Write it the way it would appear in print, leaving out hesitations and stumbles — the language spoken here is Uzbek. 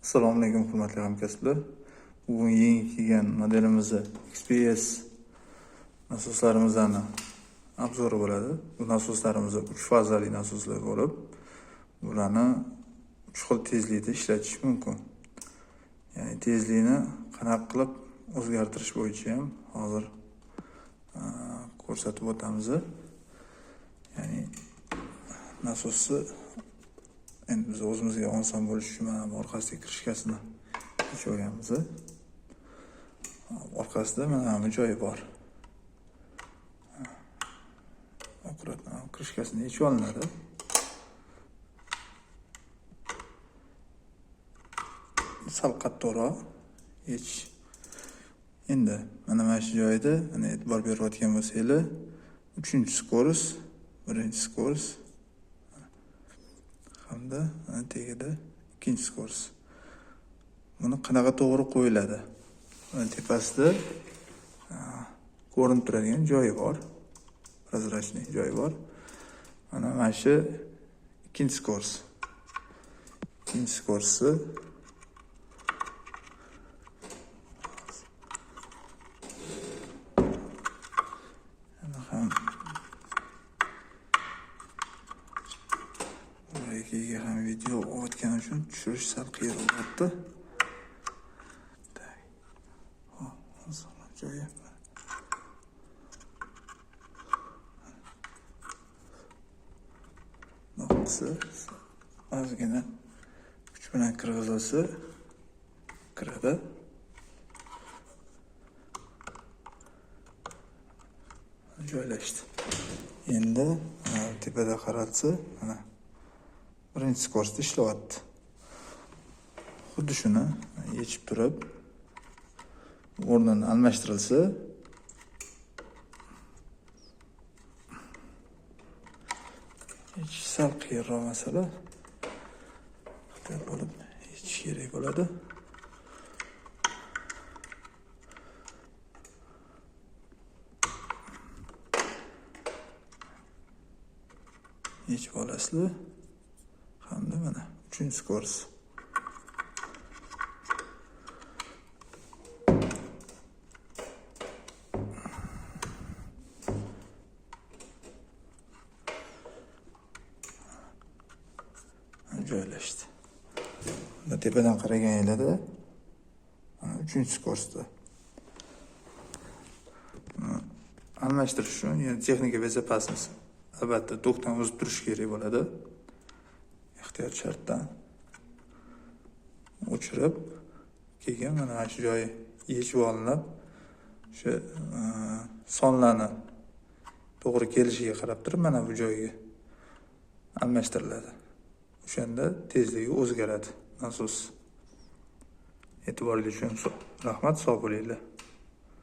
Assalomu alaykum, hurmatli hamkasblar. Bugun yangi kelgan modelimizni XPS nasoslarimizni обзор i bo'ladi. Bu nasoslarimiz 3 fazali nasoslar bo'lib, bularni 3 xil tezlikda ishlatish mumkin. Ya'ni tezlikni qanaqa qilib o'zgartirish bo'yicha ham hozir ko'rsatib o'tamiz. Ya'ni nasosni endi biz o'zimizga oson bo'lishi uchun mana bu orqasidagi krishkasini yechib olganmiz. Orqasida mana bu joyi bor. Akkuratno krishkasini yechib olinadi. Sal qattiqroq yechish. Endi mana shu joyda mana e'tibor berayotgan bo'lsanglar, 3-skorost, 1-skorost hamda mana tagida 2-skorost. Buni qanaqa to'g'ri qo'yiladi? Mana tepasida ko'rinib turadigan joyi bor. Prozrachniy joyi bor. Mana shu 2-skorost. 2-skorostni ham buragaga ham video olayotgani uchun tushirish sal qiyin bo'lyapti. Joyi. Noqisi ozgina kuch bilan kirgizilsa kiradi. Joylashdi. Endi tepada qaralsa, mana 1-skorostda ishlayapti. Xuddi shuni yechib turib o'rnini almashtirilsa yechish sal qiyinroq masala. Ehtiyot bo'lib yechish kerak bo'ladi. Yechib olasizlar. Hamda mana 3-skorost. Joylashdi. Bunda tepadan qaraganinglarda mana 3-skorostda. Almashtirish uchun, ya'ni texnika bezopasnosti albatta tokdan uzib turish kerak bo'ladi. Ehtiyot shartdan o'chirib, keyin mana shu joyi yechib olinib, o'sha sonlarni to'g'ri kelishiga qarab turib mana bu joyga almashtiriladi. O'shanda tezligi o'zgaradi nasos. E'tiboringiz uchun rahmat, sog' bo'linglar.